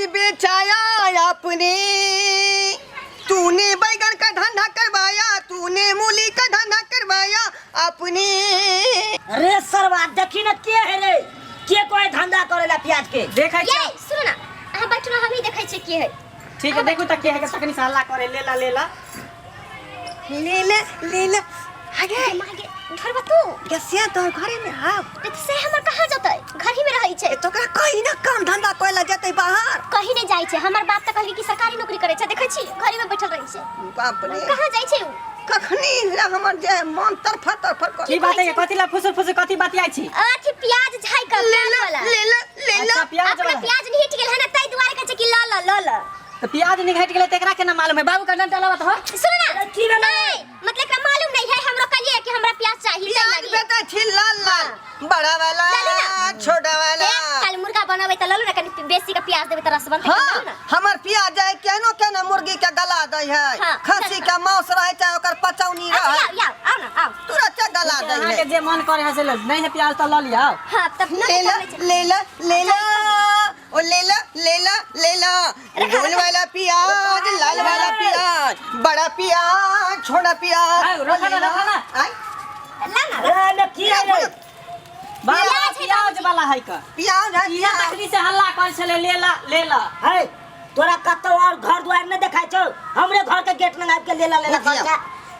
प्याज बेचाया आपने, तूने बैगन का धंधा करवाया, तूने मूली का धंधा करवाया अपने। रे सरवा, देखी न के है रे, के कोई धंधा करेला प्याज के? देखै ये छी। सुनू ना, अहाँ बैठू ना, हम ही देखै छियै के है। ठीक है, देखू त के है के तखनी से हल्ला करे लेला लेला। ले ले ले ले आगे। मागे घरवा तू। कैसे तोहर घरे में आब? त से हमर कहाँ जतै, घर ही में रहै छै। तो ओकरा कहीं ना काम धंधा करे ला जेतै बाहर? कहीं नहीं जाइ छै। हमर बाप त कहलकै कि सरकारी नौकरी करै छै, देखै छी घरे में बैठल रहै छै। बाप रे! कहाँ जाइ छै उ? कखनी हमर जे मन तरफर तरफर कर। की बात है? कथी ला फुसुर फुसुर कथी बतियाइ छी? अथी प्याज झाइ क प्याज वाला। ले ले ले ले। अच्छा, प्याज अपना वाला। प्याज निहिट गेल है ना, ताहि दुआरे कहै छै कि ल ल ल ल। तो प्याज निघट गेलै त एकरा केना मालूम है? बाबू का डंटा लावत हो। सुनो ना। की भेलै? नहीं, मतलब एकरा मालूम नहीं है, हमरो कहलिए कि हमरा प्याज चाहिए ताहि प्याज लागी। बेटा छी लाल लाल, बड़ा वाला। लालू ना। छोटा वाला। ए, कल मुर्गा बनबै त ललू ना, कनि बेसी के प्याज देबै त रस बनतै। हाँ। ललू ना। हमर प्याज है केनो केनो मुर्गी के गला दै है। हाँ, खस्सी चल। के मांस रहे चाहे ओकर पचौनी अच्छा, रहे। आओ आओ आओ ना, आओ। तुरंत गला दै अहाँ है। के जे मन करे है से ले, नहीं है प्याज त ल लिया। हां, तब ना। ले ला। ले ला ले ला, ओ ले ला ले ला ले ला, गोल वाला प्याज, लाल वाला प्याज, बड़ा प्याज, छोटा प्याज। आय, रखा ना, रखा ना। आय। ला ना। रे में की है रे? बाबा, प्याज है। प्याज वाला है का? प्याज है। इहे प्याज। तखनी से हल्ला कर छले ले ला ले ला। है तोरा कतौ और घर द्वार नहीं देखाय छौ? हमरे घर के गेट में आबि के लेला लेला बुझिया। खर्चा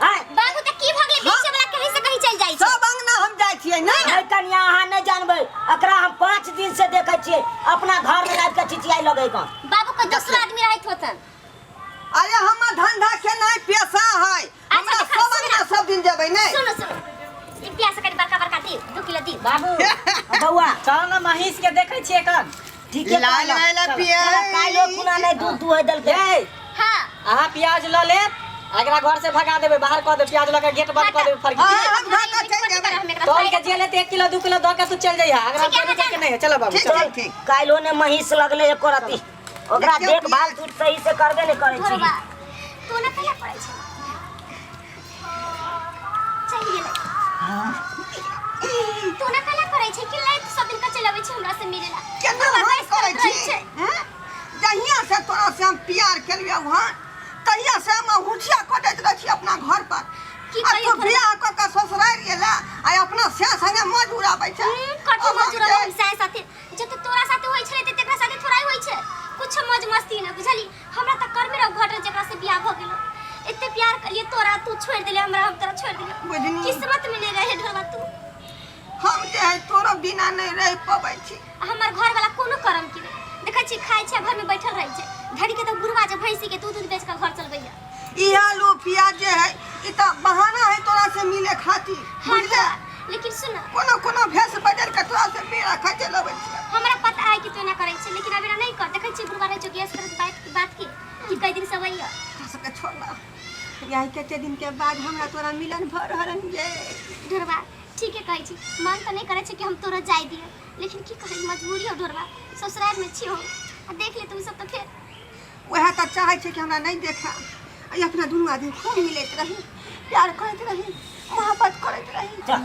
आय। बाबू, त की भ गेलै? बीच वाला कहीं से कहीं चल जाइ छै। सब अंगना हम जाइ छियै ना। है कनिया, अहाँ नहीं जानबै एकरा, हम 5 दिन से देखै छियै, अपना घर में आबि के चिचियाइ लगै कन। बाबू, कोई दोसर आदमी रहैत होतन। अरे, हमर धंधा के नहीं पैसा है। हमरा देखा, सब सुन अंगना ना। सब दिन जेबै नहीं। सुनो सुनो, ई प्याज कनि बड़का बड़का दी, 2 किलो दी। बाबू। बौआ। चल ना, महीष के देखै छियै कन। ठीके लाल कहलक। वाला चल, प्याज। काल्हि खुना नहीं दूध दुहै देलकै। ये। हां। अहाँ प्याज ल लेब, एकरा घर से भगा देबै, बाहर कऽ देबै, प्याज लऽ के गेट बंद कऽ देबै फरकी। हाँ, हम भागा चलि जेबै। तौल के जे लेते 1 किलो 2 किलो दऽ के तू चल जइहा, एकरा ठीक है, कोई के नहीं है। चलो बाबू। ठीक। चल। ठीक ठीक। काल्हि ने महीष लगले एको रति ओकरा देखियौ। देखभाल तू सही से करबे नहीं करै छी। घरवा तो ना कहिया पड़ै छै, चलि गेलै। तू ना कला करै छै कि लाइट सब दिन का चलबै छै हमरा से मिलेला? केना हमरा हम बहस करै करैत छी? रहै छै। हैं? जहिया से तोरा से हम प्यार केलियौ हन, तहिया से हम हुचिया कटैत रहै छी अपना घर पर। की आ करियै तू घरमे? बियाह कऽ के ससुरारि गेला आ अपना से संगे मौज उड़ाबै छै। कथी अब हम मजूर हम साय साथे? जते तोरा साथे होइ छलै ते तेकरा साथे थोड़ा होइ छै। कुछ मौज मस्ती न बुझली। हमरा त कर्मे रह घटल जेकरा से बियाह भ गेलो। एते प्यार करिए तोरा, तू छोड़ देले हमरा, हम तोरा छोड़ देलियो। बुझनी। किस्मत में नहीं रहे ढोलवा तू। हम जे है तोरो बिना नहीं रह पबै छी। आ हमर घर वाला कोनो कर्म के नहीं देखै छी, खाइ छै, घर में बैठल रहै छै। धनी के त बुढ़वा जे भैंसी के दूध उध बेच के घर चलबैया। ई आलू प्याज जे है ई त बहाना है तोरा से मिले खातिर। हाँ। बुझले? तो, लेकिन सुन ना। कोनो कोनो भेष बदल के तोरा से मेरा खातिर लबै छी। हमरा पता है कि तू एना करै छै, लेकिन अब एना नहीं कर। देखै छी बुढ़वा रहै छौ गैस करत बात बात के कि कई दिन से अबैया। तोरा सबके छोड़ना यही कते दिन के बाद हमरा तोरा मिलन भ रहल हन ये। ढोरबा, ठीके कहै छी, मन तऽ नहि करै छै कि हम तोरा जाय दिअ, लेकिन की करी, मजबूरी हो ढोरबा, ससुराल में छी हम आ देख ले तू सब तऽ फेर वएह तऽ चाहै छै कि हमरा नहि देखा आ अपना दुनू आदमी खूब मिलैत रही, प्यार करैत रही, मोहब्बत करैत रही। चल,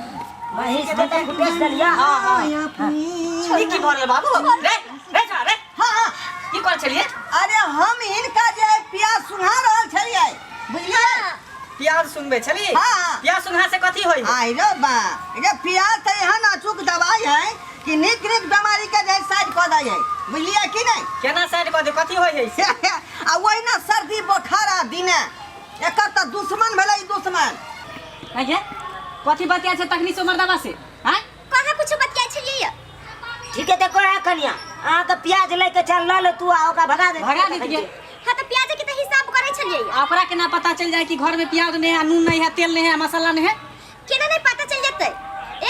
महीष के तऽ बेच देलिया। हाँ हाँ। आय अपनी ई की भऽ रहल बाबू? रे रे जा रे। हाँ हाँ। की करै छलियै? अरे, हम हिनका जे है प्याज सुना रहल छलियै, बुझलियै? प्याज सुनबै छली? हाँ। प्याज सुनहा से कथी होई? आइ रे बा रे, प्याज तऽ एहन अचूक दवाई है कि नीक नीक बीमारी के जे साइड कऽ दै है, बुझलियै कि नहि? केना साइड कऽ दे? कथी होई है? आ ओहिना सर्दी बोखार आ दिने एकर तऽ दुश्मन भेलै ई दुश्मन। आइये, कथी बतिया छै तखनी से मर्दाबा से हैं? कहाँ कुछ बतिया छलियै या? ठीक है, देखो है कनिया, अहाँके प्याज लैके चल लऽ ले तू आ ओकरा भगा दे। भगा देतियै। हाँ, तऽ प्याज के तऽ हिसाब करै छलियै या। आ ओकरा केना पता चल जाए कि घर में प्याज नहीं है, नून नहीं है, तेल नहीं है, मसाला नहीं है? केना नहीं पता चल जेतै?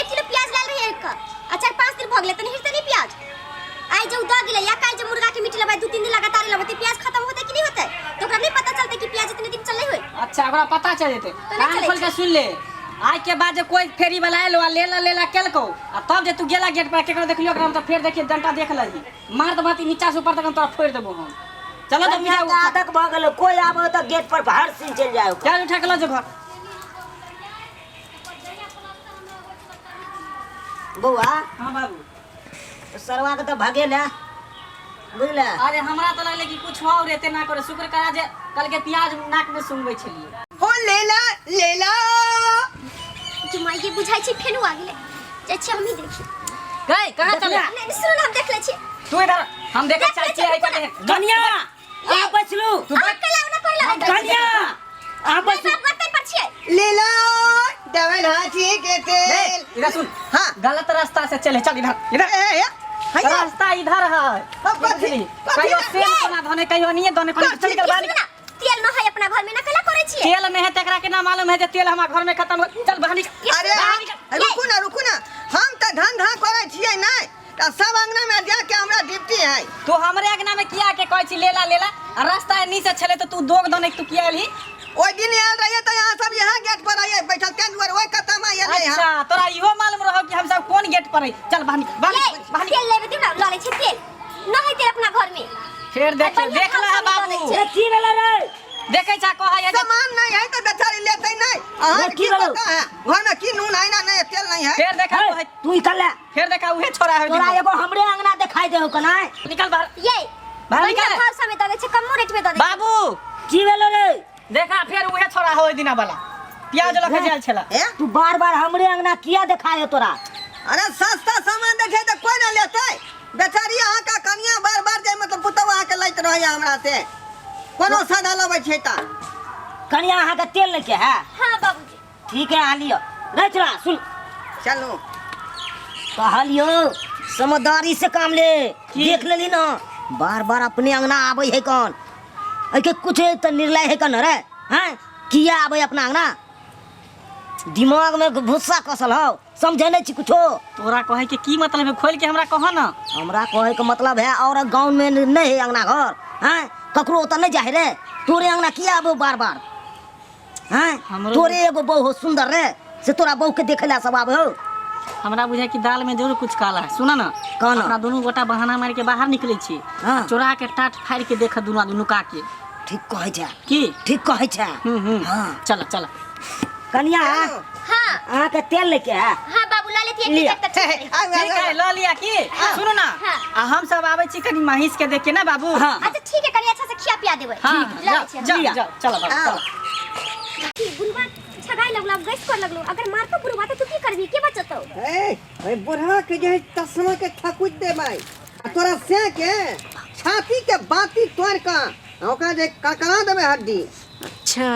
1 किलो प्याज लाल रहियै एक आ 4-5 दिन भऽ गेलै तऽ नहीं हेतै प्याज? आइ जे उ दऽ गेलै या काल्हि जे मुर्गा के मीट लेबै, 2-3 दिन लगातार लेबै तऽ प्याज खत्म होतै कि नहीं होतै? तऽ ओकरा नहीं पता चलतै कि प्याज इतने दिन चललै होय? अच्छा, ओकरा पता चल जेतै। तऽ नहि कान चलै खोल के छै। सुन ले, आज के बाद जे कोई फेरी वाला आयल आ लेला लेला केलको आ तब जे तू गेला गेट पर, केकरो देखलियो ओकरा हम, तऽ फेर देखिए डंटा देख लही, मार देबा नीचा से ऊपर तक हम तोरा फोड़ि देबो हम। चलो तो। कनिया के आदत भऽ गेलै, कोई आबे तऽ गेट पर हर सीन चलि जाय ओकर। प्याज उठा के लऽ जो घर। बौआ। हाँ बाबू। सरवा के तऽ भगेले। बुझले? अरे हमरा तो लगले कि कुछ और एते ना करे, शुक्र करा जे कल के प्याज नाक में सुंगबै छलिए। हो लेला लेला। जुमाई के बुझाइ छै फेनु आ गेलै। जाइ छी हमही देखी। गई कहां चले? नहीं सुन, हम देख लै छी। तू इधर, हम देखे देख चाहे लै छियै छी, है कते। कनिया अहाँ बैसलू। तू अहाँ कैला ओना करला? कनिया अहाँ बैसलू। बाप गतै पर छियै। लेला डबल हाथी के तेल। इधर सुन। हाँ। गलत रास्ता से चले, चल इधर इधर। ए, ए, हैया। रास्ता इधर है। हाँ, कथी? बुझली? कथी? कहियो सेम कोना धने, कहियो नहीं धने कोना। चल निकल बाहर सुनू निकल। ना, तेल न है अपना घर में ना कैला करै छियै? तेल नहीं है तकरा के ना मालूम है जे तेल हमार घर में खत्म हो। चल बाहर निकल। अरे बाहर निकल। रुकू ना, रुकू ना, हम तऽ धंधा करै छियै नहि तऽ सब अंगना में जाके हमरा ड्यूटी है। तू हमरे अंगना में किया के कहै छी लेला लेला, आ रास्ता एनी से छले तऽ तू दोग दने तू किया एलही? ओहि दिन आयल रहियै तऽ यहाँ सब यहाँ गेट पर आइए बैठल, तें दुआरे ओहि कतम आइए नहीं। अच्छा तोरा इहो मालूम रहो कि हम सब कोन गेट पर है। चल बाहर निकल, बाहर ये निकल, बाहर निकल। तेल लेबे दियौ ना, लऽ लै छी तेल। न है तेल अपना घर में। फेर देख बढ़िया देख लह भाव से बाबू। दऽ दै छै। ए, की भेलै रे? देखे छा कहै है जे सामान नहीं है तो बेचारी लेते नहीं। अहाँ रे, के की की भेलौ? पता है घर में की नून है ना नहीं, तेल नहीं है। फेर देखा हे, कहै, तू निकल ले। फेर देखा उहे छोरा है। तोरा एगो हमरे अंगना देखाई देहो कनाय। निकल बाहर। ये बाहर बढ़िया निकल। भाव से दऽ दै छै, कमो रेट में दऽ दै छै। बाबू की भेलै रे? देखा फेर उहे छोरा हो दिना वाला प्याज लके जायल छला। ए? तू बार बार हमरे अंगना किया देखाए हो तोरा? अरे सस्ता सामान देखे तो कोई ना लेते। बेचारी अहाँ का कनिया बार बार जाय मतलब पुतहु अहाँ के लैत रहैया हमरा से, कोनो सादा लबै छै तऽ। कनिया अहाँ के तेल लैके है? हाँ बाबूजी। ठीक है, आ लियो। रे छोरा सुन। चलू। कहलियो समझदारी से काम ले। देख लेली ना बार बार अपने अंगना आबै है कौन, एके कुछ तऽ निर्णय है कौन रे? हैं किया आबै अपना अंगना? दिमाग में भुस्सा कसल हो, समझे नहीं छी कुछो। तोरा कहै के की मतलब है, खोल के हमरा कह ना। हमरा कहे के मतलब है और गांव में नहीं है अंगना घर, हैं ककरो ओतऽ नहीं जाए रे, तोरे अंगना किया आबो बार बार? हैं तोरे एगो बहू हो सुंदर रे, से तोरा बहू के देखे ला सब आबे हो। हमरा बुझाय कि दाल में जरूर कुछ काला है। सुना ना, कौन? अपना दोनों गोटा बहाना मार के बाहर निकले छी। हाँ। चोरा के टाट फाड़ के देख दुनू आदमी नुका के। ठीक कहै छै। की? ठीक कहै छै। हाँ। चल चल। कनिया हाँ। अहाँ के तेल लेके है? हाँ बाबू ला लेती है। लिया। तक ठीक है। ठीक है ल लिया की। सुनो ना, हाँ। आ हम सब आबै छी कनी महींस के देख के ना बाबू। हाँ। अच्छा ठीक है, कनी अच्छा से खिया पिया देबै। हाँ, ला जा लै छी हम। जा जा, चल बाबू हाँ। चल। की बुढ़वा छगाई लगलो, अब गैस कर लगलो, अगर मारतो बुढ़वा तो तू की करबी, के बचतो? ए, ओए बुढ़वा के जे चश्मा के थकुच देबै, आ तोरा से के छाती के बाती तोड़ के ओकरा जे ककरा देबै हड्डी। अच्छा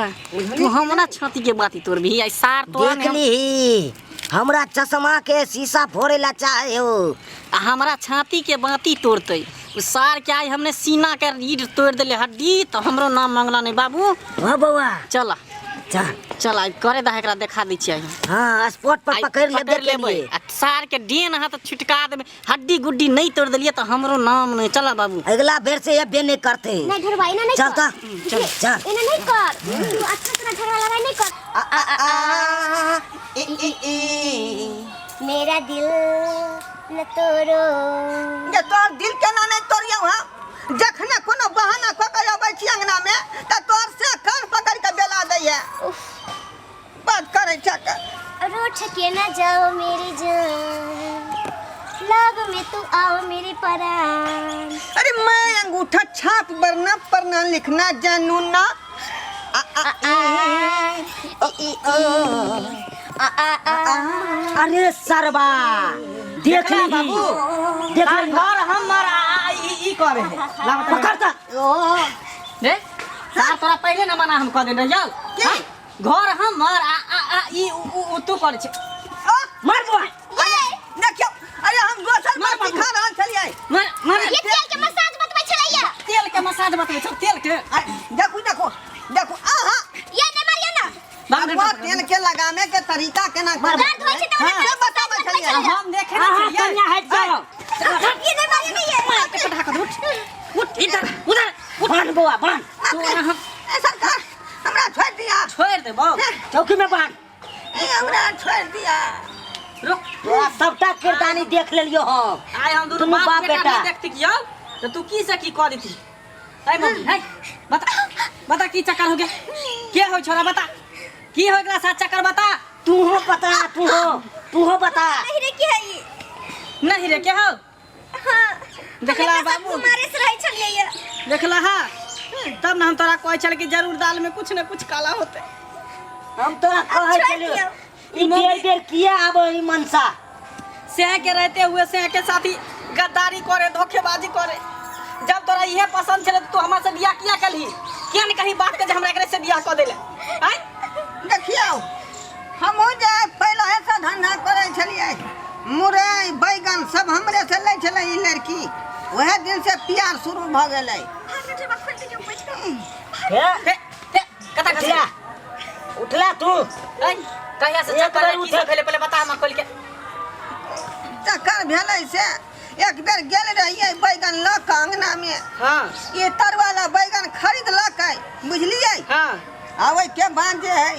तू हमरा छाती के बाती तोड़ भी आई सार तोरा देख लीही हमरा चश्मा के शीशा फोड़े ला चाहे हो। आ हमरा छाती के बाती तोड़तै उ सार के आई हमने सीना के रीढ़ तोड़ देले हड्डी, तो हमरो नाम मंगला नहीं बाबू। हाँ बउआ। चल चल चल आई करे दा एकरा देखा दै छियै। हाँ स्पॉट पर आइ पकड़ लेबे पकड़ के लेबै। लिए। आ सार के डेन हाथ छिटका देबै, हड्डी गुड्डी नहीं तोड़ देलियै तो हमरो नाम नहीं। चल बाबू अगला बेर से ये बे नहीं करते। नहीं झगड़ा एना नहीं चल कर। त, चल चल। एना नहीं कर, तू अच्छा से झगड़ा लड़ाई नहीं कर। आ आ आ ए ए ए मेरा दिल न तोड़ो। जे तोर दिल केना नहीं तोड़ियौ हम? जखने कोनो बहाना कऽ के अबै छी अंगना में तऽ तोर से कान पकड़ के बेला दैया। बात करै छै के। रूठ के न जाओ मेरी जान, लव में तू आओ मेरी परान। अरे मैं अंगूठा छाप बरना पढ़ना लिखना जानू ना। आ आ ए ई ओ आ आ आ। अरे सरबा देख ली बाबू, देख सार ली। घर हमर आ ई ई करे है। लाब तोरा। पकड़ त। रे सार तोरा पहिले न मना हम कह देने रहियौ। की? हाँ? घर हमर आ आ आ ई उ उ, उ तू करे छै। मार बुआ। अरे देखियौ, अरे हम दोसर मार बात बाबू। सिखा रहल छलियै। मार मार। ये तेल के मसाज बतबै छलैया। तेल के मसाज बतबै छौ, तेल के। अरे, देखू देखू देखू आहा। ये नहीं मारियो ना। बाप रे, बाबा बाप रे। तेल के लगाने के तरीका केना दर्द होइ छै तऽ ओना हाँ, से बताबै छलियै। हम देखे न आहा छलियै। कन्या हट जाओ। ये नहीं मारियो नहीं ये। मार के पटाखा दे, उठ उठ इधर उधर उठ। बांध बउआ बांध। तोरा हम ए सरकार हमरा छोड़ दिया। छोड़ देबौ। चौकी में बांध। ए हमरा छोड़ दिया। रुक तोरा सबटा किरदानी देख लेलियो हम। आइ हम दुनू दुनू बाप बाप बेटा बेटा। नहीं देखती कियो तो तू की से की कह देती। ए मम्मी हे बता बता की चक्कर हो गया, के हो छोरा बता की हो गेला साथ चक्कर बता। तू हो बता, तू हो, तू हो बता। नहीं रे के है ई? नहीं रे के हो? हाँ देखला हम एकरा बाबू? सब कुमारे से रहै छलियै ये। देखला हा, तब न हम तोरा कहै छल कि जरूर दाल में कुछ न कुछ काला होते। हम तोरा कहै छोड़ि छलियौ दियौ। ई बेर बेर किया आबै ई मनसा सह के रहते हुए सह के साथी गद्दारी करे, धोखेबाजी करे। जब तोरा इहे पसंद छले तो तू हमरा से बियाह किया कलही? किया नहीं कहीं बात के जे हमरा एकरे से बियाह क देले? आय देखियौ, हमहूँ जे पहिले से धंधा करै छलियै, मुरई बैगन सब हमरे से लै छलै ई लड़की, वएह दिन से प्यार शुरू भऽ गेलै। हे हे हे, कता उठला उठला तू। ऐ कहिया से एक चक्कर बेर है, की उठे। सब भेलै पहिले बता हमरा खोल के। चक्कर भेलै से एक बेर गेल रहियै बैगन लऽ कऽ अङ्गनामे। हाँ। ई तरवाला बैगन खरीदलकै, बुझलियै? हाँ। आ ओहिके बाद जे है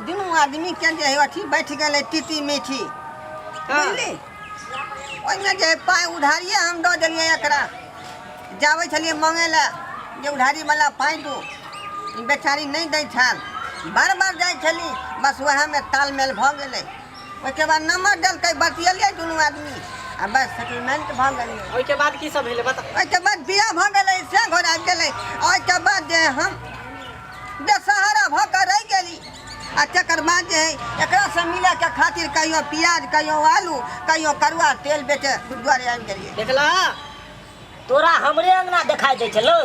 दुनू आदमीके जे है अथी बैठ गेलै तीती मीठी। हाँ। बुझली? ओहिमे जे है पाइ उधारिये हम दऽ देलियै एकरा। जाबै छलियै मङ्गै लए जे उधारीवला पाइ दू, ई बेचारी नहि दै छल। बार बार जाइ छली, बस उएहमे तालमेल भऽ गेलै। ओहिके बाद नंबर देलकै, बतियलियै दुनू आदमी आ बस सेटलमेंट भऽ गेलै। ओहिके बाद की सब भेलै बता। ओहिके बाद बियाह भऽ गेलै, से घर आबि गेलै। ओहिके बाद जे हम बेसहारा भऽ कऽ रहि गेली आ तकर बाद जे है एकरासँ मिलऽके खातिर कहियो प्याज, कहियो आलू, कहियो करुआ तेल बेचे दुआरे आबि गेलियै। देखला तोरा हमरे अंगना देखाई दै छलो?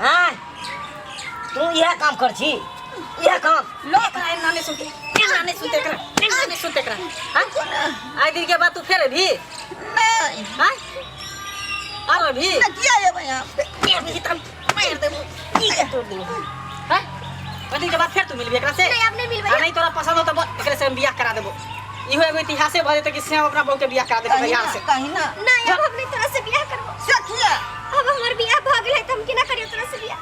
हाँ, तू इएह काम कर छी, इएह काम। लोक एना नहीं सुनते, एना नहीं सुनते एकरा, एना नहीं सुनते एकरा। हाँ, आइ दिन के बाद तू फेर अभी? नहीं। हाँ, आरो अभी? नहि, किया एबै हम? अभी तम मार देबो, ई के तोड़ देबो। हाँ, ओइ दिन के बाद फेर तू मिलबी एकरा से? नहीं, अब नहीं मिलबै। आ नहीं तोरा पसंद हो तो बोल, एकरे से हम बियाह करा देबो। इहो एगो इतिहासे भऽ जेतै कि श्याम अपना बहू के बियाह करा देलकै कहीं बिहार ना से। कहीं ना। नहीं, अब हम नहीं तोरा से बियाह करबो। से किया? अब हमर बियाह भऽ गेलै तऽ हम केना करियौ तोरा से बियाह?